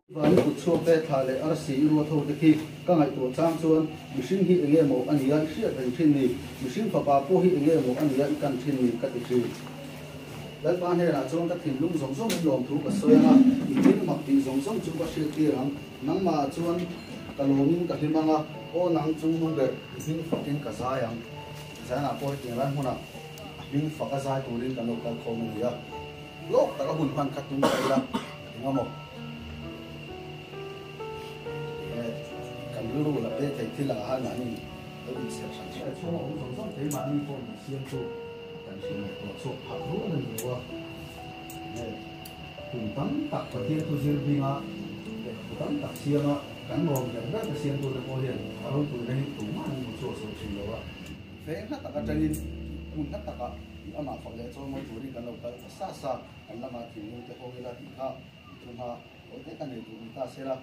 Van i kut chhuak te, thla leh arsi i ruat ho te khi ka ngaihtuah chang chuan mihring hi enge maw a nia i hriat reng thin ni, mihring fapa pawh hi enge maw a nia i kan thin ni ka ti thin. Lalpa hnenah chuan ka thinlung zawng zawngin lawmthu ka sawi ang a, i thil mak tih zawng zawng chu ka hriat tir ang. Nangmahah chuan ka lawmin ka hlim ang a, aw nang chung hnung ber i hming fakin ka zai ang. Zanah pawh hetiang lai hmunah a hming fak a zai turin kan lo kal khawm a ni a, lawk taka hun hman kha tum ta ila eng emaw enge kan rilru la pe thei thil ah khan mahni lo inchher hran hran. Chhunga awm zawng zawng keimahni pawh min siam chu kan hrilh ngaihtuah chhuak phah rual a ni lo a, enge kum tam tak Pathian thu zir binga lehkhabu tam tak siama kan lawm ber ber te siamtute pawh hian a ropuina hi tumah an hmu chhuak zo thin lo a. Feng hla tak atangin hmun hla takah i amah fak leh chawl mawi turin kan lo kal ta sa sa, kan lamah thinlung te hawng ila tih kha thuma awl te ka nei duh ni ta sela.